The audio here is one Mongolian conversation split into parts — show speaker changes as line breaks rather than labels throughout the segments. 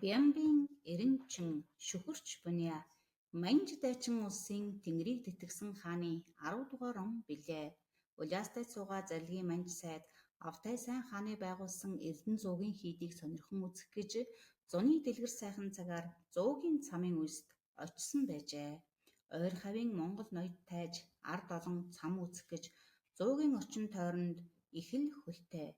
Бямбын Эренчин Шүхэрч Буниа Манж дайчин улсын тэнгэрийг тэтгэсэн хааны 10-р он билээ. Улиасайд суугаа Зарилгийн манж сайд Автай-сайн хааны байгуулсан Эрдэнэ зуугийн хийдийг сонирхон үзэх гэж зуны дэлгэр сайхан цагаар Зуугийн цамын үст очсон байжээ. Ойр хавийн монгол ноёд тайж, ард олон цам үзэх гэж Зуугийн орчин тойронд их л хөлтэй.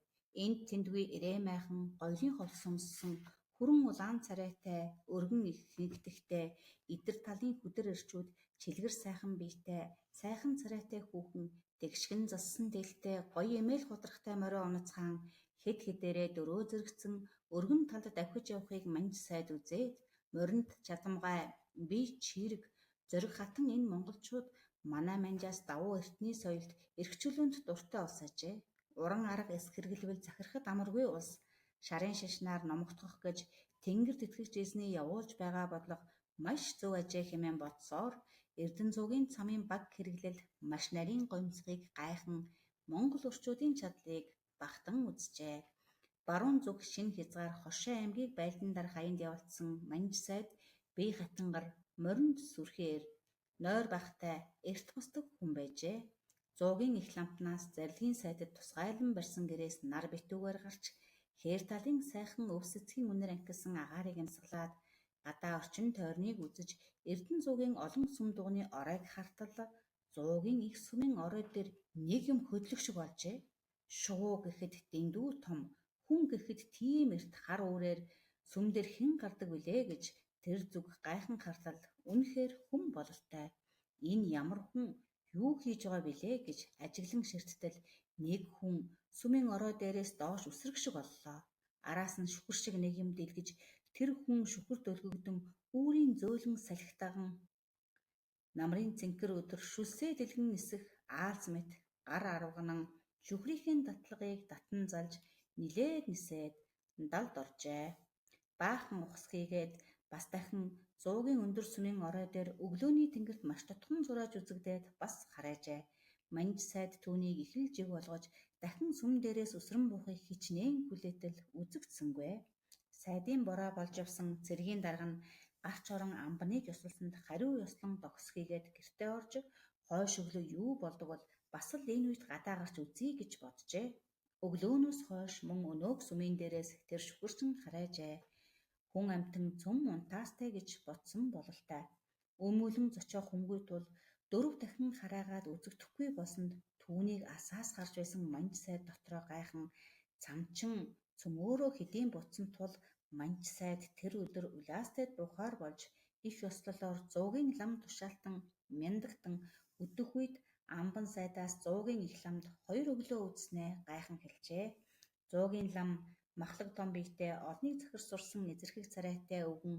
Энд тэндгүй эрээн майхан гоёлын хувцас өмссөн хүрэн улаан царайтай, өргөн хэнхтэгтэй идэр талын хүдэр эрчүүд, чилгэр сайхан биетэй, сайхан царайтай хүүхэн, тэгшгэн зассан дээлтэй гоё эмээл худрагатай морио унацгаан хэд хэдээрээ дөрөө зэрэгцэн өргөн талд давхиж явахыг манж сайд үзээд моринд чадамгай, бие чийрэг, зориг хатан энэ монголчууд манай манжаас давуу эртний соёлд, эрх чөлөөнд дуртай улс ажээ. Уран арга эс хэрэглэвэл захирахад амаргүй улс, шарын шашнаар номогдох гэж тэнгэр тэтгэгч эзний явуулж байгаа бодлого маш зөв ажээ хэмээн бодсоор Эрдэнэ зуугийн цамын баг хэрэглэл маш нарийн гоёмсгыг гайхан монгол орчуудын чадлыг багтан үзжээ. Баруун зүг шинэ хязгаар Хошой аймгийг Байлдандар хаянд явуулсан манж сайд бие хатангар, моринд сүрхий эр, нойр бахтай, эрт босдог хүн байжээ. Зуугийн их лампнаас Зарилгийн сайдад тусгайлан барьсан гэрээс нар битүүгээр гарч хээр талын сайхан өв сэцгийн үнэр анхисан агаарын амьсгалаад гадаа орчин тойрныг үзэж Эрдэнэ зуугийн олон сүм дугуйны оройг хартал Зуугийн их сүмийн орой дээр нэг юм хөдлөх шиг болжээ. Шувуу гэхэд дэндүү том, хүн гэхэд тийм эрт хар үүрээр сүм дээр хэн гардаг билээ гэж тэр зүг гайхан хартал үнэхээр хүн бололтой. Энэ ямар хүн юу хийж байгаа билээ гэж ажиглан ширттэл нэг хүн сүмийн орой дээрээс доош үсрэх шиг боллоо. Араас нь шүхэр шиг нэг юм дэлгэж тэр хүн шүхэр дөлгөгдөн үүрийн зөөлөн салхи даган намрын цэнхэр өдөр шүлсээ дэлгэн нисэх аалз мэт гар арвагнан шүхрийнхээ татлагыг татан залж нэлээд нисээд далд оржээ. Баахан ухас хийгээд бас дахин Зуугийн өндөр сүмийн орой дээр өглөөний тэнгэрт маш дотхон зурааж үзэгдээд бас харайжээ. Манж сайд түүнийг их л жиг болгож дахин сүм дээрээс үсрэн буухыг хэчнээн хүлээтэл үзэгдсэнгүй. Сайдын бороо болж явсан цэргийн дарга нь гарч орон амбаныг ёсолсонд хариу ёслон догс хийгээд гэртээ орж хойш өглөө юу болдог бол бас л энэ үед гадаа гарч үзье гэж боджээ. Өглөөнөөс хойш мөн өнөөг сүмийн дээрээс тэр шүхэрчин харайжээ. Хүн амьтан цөм унтаастай гэж бодсон бололтой. Өмүүлэн зочоох хүнгүй тул дөрөв дахин хараагаад үзэгдэхгүй болсонд түүнийг асаас гарч байсан манж сайд дотроо гайхан цамчин цөм өөрөө хэдийн буцсан тул манж сайд тэр өдөр Улиастайд буухаар болж их ёслолоор Зуугийн лам тушаалтан мяндагтан өдөх үед Амбан сайдаас Зуугийн их ламд хоёр өглөө үзснээ гайхан хэлжээ. Зуугийн лам махлаг том биетэй олныг захир сурсан эзэрхэг царайтай өвгөн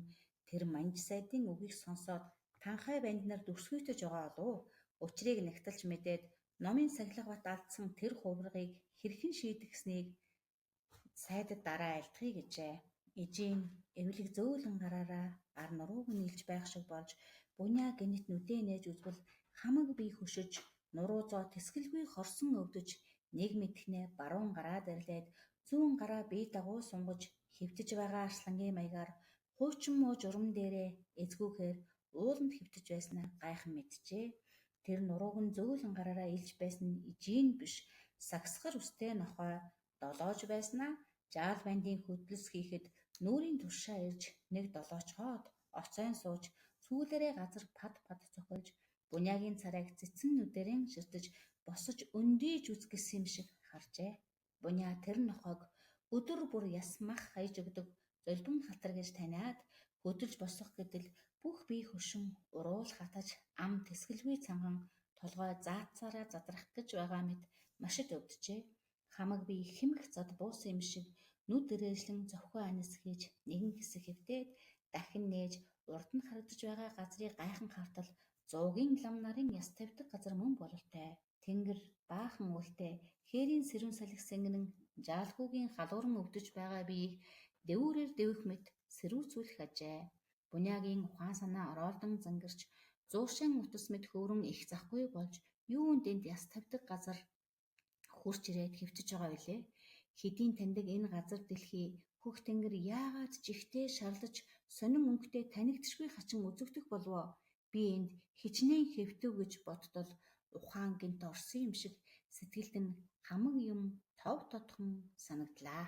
тэр манж сайдын үгийг сонсоод танхай банд нар дүрсгүйтэй байгаа болов уу? Учрыг нягталж мэдээд номын сахилга бат алдсан тэр хувиргыг хэрхэн шийдгэснийг сайдад дараа айлтгая гэжээ. Эжийн эвлэг зөөлөн гараараа гар нурууг нь илж байх шиг болж Буниа гэнэт нүдээ нээж үзвэл хамаг бие хөшиж, нуруу зоо тэсгэлгүй хорсон өвдөж, нэг мэдэхнээ баруун гараа дэрлээд зүүн гараа бие дагуу сунгаж хэвтэж байгаа арслангийн маягаар хуучин муу журам дээрээ эзгүүхээр ууланд хэвтэж байснаа гайхан мэджээ. Тэр нурууг нь зөөлөн гараараа илж байсан нь эжийн биш, сагсгар үстэй нохой долоож байснаа жаал бандын хөдлөс хийхэд нүүрийн туршаа ирж нэг долоочхоод оцойн сууж сүүлээрээ газар пад пад цохилж Буниагийн царайг цэцэн нүдээрээ ширтэж босож өндийж үзэх гэсэн юм шиг харжээ. Буниа тэр нохойг өдөр бүр яс мах хаяж өгдөг золбин халтар гэж таниад хөдөлж босох гэдэл бүх бие хөшин уруул хатаж ам тэсгэлгүй цанган толгой заацаараа задрах гэж байгаа мэт машид өвдөжээ. Хамаг бие хэмх зад буусан юм шиг нүд дэрээжлэн зовхой анис хийж нэгэн хэсэг хэвтээд дахин нээж урд нь харагдаж байгаа газрыг гайхан хартал Зуугийн лам нарын яс тавьдаг газар мөн бололтой. Тэнгэр баахан үүлтэй хээрийн сэрүүн салхи сэнгэнэн жаалхүүгийн халууран өвдөж байгаа биеийг дэвүүрээр дэвэх мэт сэрүүцүүлэх ажээ. Буниагийн ухаан санаа оролдон зангирч зуушаан утас мэт хөөрөн их захгүй болж юунд энд яс тавьдаг газар хурч ирээд хэвтэж байгаа билээ. Хэдийн таньдаг энэ газар дэлхий Хөх тэнгэр яагаад ч ихтэй шарлаж сонин өнгөтэй танигдашгүй хачин үзэгдэх болов оо? Би энд хэчнээн хэвтэв гэж бодтол ухаан гэнэт орсон юм шиг сэтгэлд нь хамаг юм тов тодхон санагдлаа.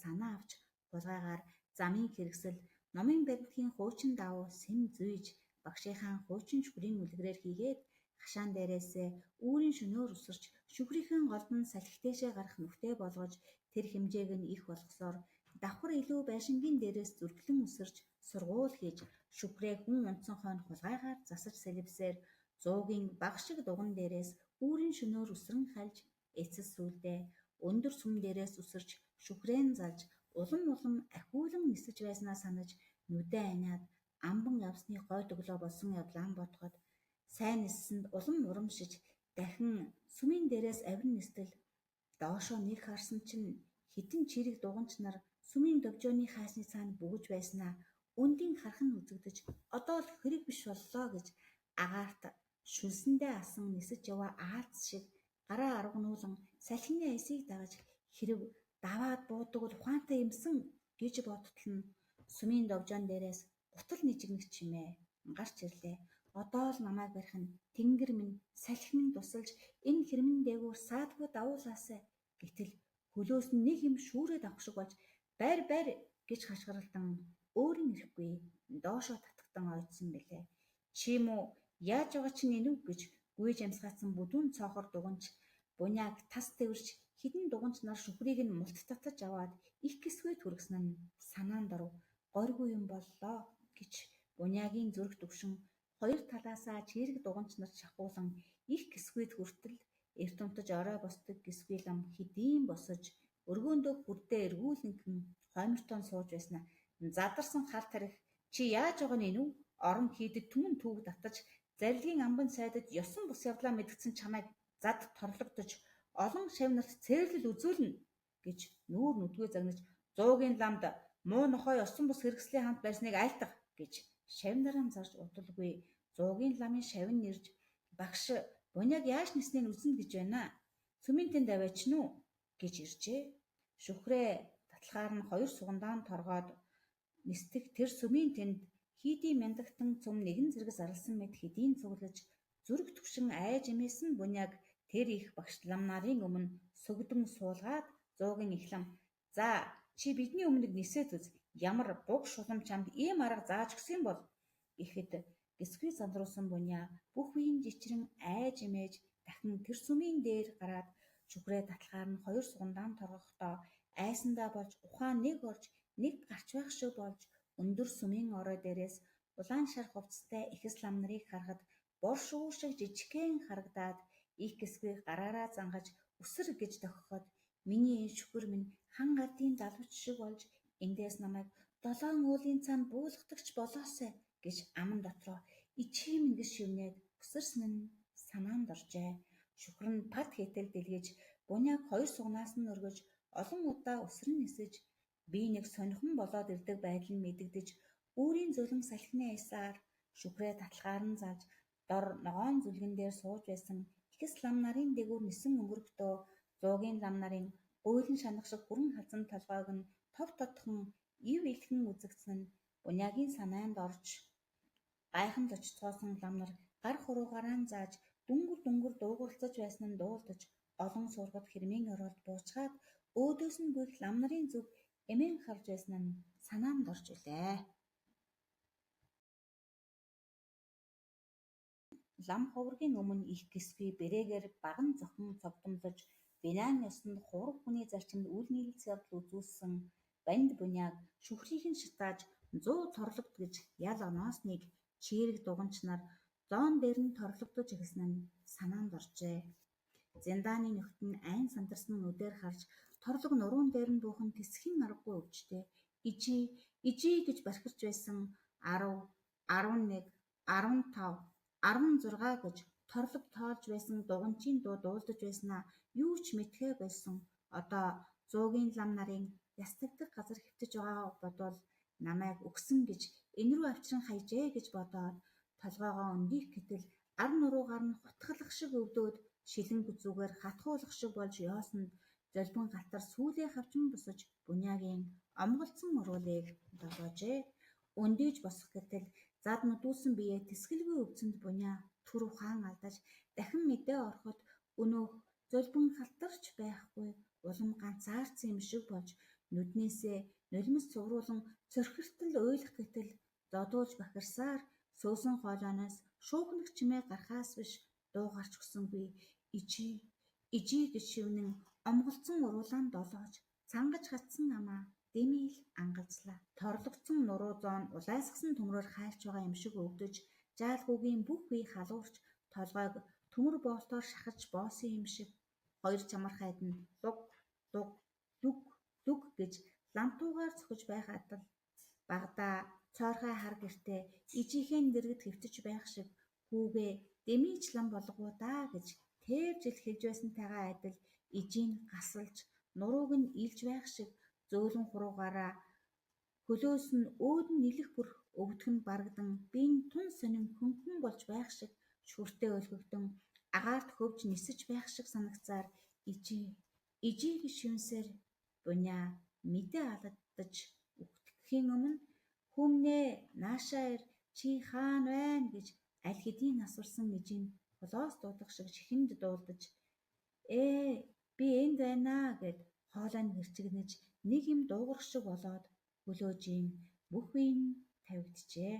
Санаа авч хулгайгаар замын хэрэгсэл, номын баримтгийн хуучин даавуу сэм зүйж, багшийнхаа хуучин шүхрийн үлгэрээр хийгээд хашаан дээрээсээ үүрийн шөнөөр үсэрч шүхрийнхээ голдон салхи дээшээ гарах нүхтэй болгож тэр хэмжээг нь их болгосоор давхар илүү байшингийн дээрээс зүрхлэн үсэрч сургууль хийж шүхрээ хүн унтсан хойно хулгайгаар засаж сэлэвсээр зуугийн баг шиг дуган дээрээс үүрийн шөнөөр үсрэн хальж эцэс сүүлдээ өндөр сүм дээрээс үсэрч шүхрээ нь залж улам улам ахиулан нисэж байснаа санаж нүдээ аниад амбан явсны гой өглөө болсон явдлаа бодоход сайн ниссэнд улам урамшиж дахин сүмийн дээрээс авиран нистэл доошоо нэг харсан чинь хэдэн чирэг дуганч нар сүмийн довжооны хайсны цаана бөгж байснаа өндийн харах нь үзэгдэж одоо л хэрэг биш боллоо гэж агаарт шүлсэндээ асан нисэж яваа аалз шиг гараа арвагнуулан салхины аясыг дагаж хэрэв даваад буудаг бол ухаантай юмсан гэж бодтол нь сүмийн довжоон дээрээс гутал нижигнэх чимээ гарч ирлээ. Одоо л намайг барих нь тэнгэр минь салхи минь тусалж энэ хэрмэн дээгүүр саадгүй давуулаасай. Гэтэл хөлөөс нь нэг юм шүүрээд авах шиг болж барь барь гэж хашгиралдан өөр нь ирэхгүй доошоо татагдан ойдсон билээ. Чи юм уу яаж байгаа чинь энэ үү гэж гүйж амьсгаацсан бүдүүн цоохор дуганч Буняаг тас тэвэрч хэдэн дуганч нар шүхрийг нь мулт татаж аваад их гисгүй түргэсэн нь санаанд оров. Горьгүй юм боллоо гэж Буняагийн зүрх түгшин хоёр талаасаа чирэг дуганч нар шахуулан их гисгүйд хүртэл эрт унтаж орой босдог гисгүй лам хэдийн босож өргөөндөө хүрдээ эргүүлэнхэн хоймортон сууж байснаа задарсан хар тархи чи яаж байгаа нь энэ үү? Орон хийдэд түмэн түүг татаж зарилгийн амбан сайдад ёсон бус явдлаа мэдгэцэн чамайг зад торлогдож олон шавь нарт цээрлэл үзүүлнэ гэж нүүр нүдгүй загнаж зуугийн ламд муу нохой ёсон бус хэрэгслийн хамт барьсныг айлтга гэж шавь нараа зарж удалгүй зуугийн ламын шавь нь ирж багш Буняг яаж ниснээ үзнэ гэж байна. Сүмийн тэнд аваачин уу гэж иржээ. Шүхрээ татлахаар нь хоёр сугандаан торгоод нисдэг тэр сүмийн тэнд хийдийн мяндагтан цум нэгэн зэрэг зарласан мэт хэдийн цуглаж зүрх түгшин айж эмээсэн Буняг тэр их багш лам нарын өмнө сөгдөн суулгаад зуугийн их лам за чи бидний өмнөг нисээд үз, ямар буг шулам чамд ийм арга зааж өгсөн бол гэхэд гисгүй зандруулсан Буня бүх үеийн жичрэн айж эмээж дахин тэр сүмийн дээр гараад шүхрээ татлахаар нь хоёр сугандаан торгохдоо айсандаа болж ухаан нэг орж нэг гарч байх шиг болж өндөр сүмийн орой дээрээс улаан шар хувцастай эхэс лам нарыг харахад бор шувуу шиг жижигхэн харагдаад их гисгүй гараараа зангаж үсэр гэж тохиход миний энэ шүхэр минь хан гардын далавч шиг болж эндээс намайг долоон уулын цаана буулгадагч болоосай гэж аман дотроо ичим гэж шивнээд үсэрсэн нь санаанд оржээ. Шүхэр нь пад хэтэл дэлгэж Буняг хоёр сугнаас нь өргөж олон удаа үсрэн нисэж би нэг сонихон болоод ирдэг байдал нь мэдэгдэж үүрийн зулан салхины аясаар шүхрээ татлахаар нь залж дор ногоон зүлгэн дээр сууж байсан ихэс лам нарын дээгүүр нисэн өнгөрөхдөө зуугийн лам нарын гуйлан шанах шиг хүрэн халзан толгойг нь тов тодхон ив илхэн үзэгдсэн нь Бунягийн санаанд орж гайхан зочицгоосон лам нар гар хуруугаараа зааж дүнгэр дүнгэр дуугаралцаж байсан нь дуулдаж олон суургад хэрмийн оролд буучгаад өөдөөс нь гүйх лам нарын зүг эмээн харж байсан нь санаанд орж билээ. Лам ховоргийн өмнө их гисгүй бэрээгээр баган зохин цогдомлож Венан ёсонд хувраг хүний зарчимд үл нийлц явдал үзүүлсэн Банд Буняг шүхрийг нь шатааж 100 торлогд гэж ял оноосныг чийрэг дуганч нар зоон дээр нь торлогдож эхэлсэн нь санаанд оржээ. Зиндааны нөхөд нь айн сандарсан нүдээр харж торлог нуруун дээр нь буух нь тэсхийн аргагүй өвчтэй. Ижий, ижий гэж бархирч байсан 10, 11, 15, 16 гэж торлог тоолж байсан дуганчийн дуу дуулдаж байснаа юу ч мэдэхээ больсон. Одоо зуугийн лам нарын яс тавьдаг газар хэвтэж байгаа бодвол намайг өгсөн гэж энэ рүү авчран хаяжээ гэж бодоод толгойгоо өндийх гэтэл ар нуруугаар нь хутгалах шиг өвдөөд Шилэн зүгээр хатгуулах шиг болж ёосонд Золбин галтар сүүлээ хавчин босож Буниагийн омголзсон уруулыг долоожээ. Өндийж босох гэтэл зад нүдүүлсэн биеэ тэсгэлгүй өвдсөнд Буниа түр ухаан алдаж дахин мэдээ ороход өнөөх Золбин халтарч байхгүй, улам ганцаардсан юм шиг болж нүднээсээ нулимс цувруулан цорхиртал уйлах гэтэл зодуулж бахирсаар сөөсөн хоолойноос шуухнах чимээ гарахаас биш дуу гарч өгсөнгүй. Ижий, ижий гэж шивнэн омголзсон уруулаа нь долоож цангаж хатсан амаа дэмийл ангалзлаа. Торлогдсон нуруу зоон улайсгасан төмрөөр хайлч байгаа юм шиг өвдөж, жаалгүйгийн бүх бие халуурч, толгойг төмөр боолтоор шахаж боосон юм шиг, хоёр чамархайд нь луг луг лүг лүг гэж ламтуугаар цохиж байх адил, багадаа цоорхой хар гэртээ ижийнхээ дэргэд хэвтэж байх шиг хүүгээ дэмийч лам болгов даа гэж тэр жил хэлж байсантайгаа адил ижийн гасалж нурууг нь илж байх шиг зөөлөн хуруугаараа хөлөөс нь өөдөн нилэх бүр өвдөх нь барагдан бие нь тун сонин хөнгөн болж байх шиг шүртээ өлгөгдөн агаарт хөвж нисэж байх шиг санагцаар ижий, ижий гэж шивнэсээр Буниа мэдээ алдаж үхтэхийн өмнө "Хүмүүнээ наашаа ир, чи хаана байна?" гэж аль хэдийн асарсан ижийн холоос дуудах шиг шихэнд дуулдаж "Ээ, би энд байна аа" гэд хоолой нь гэрчигнэж нэг юм дуугарах шиг болоод хөлөөжийн бүх бие нь тавигджээ.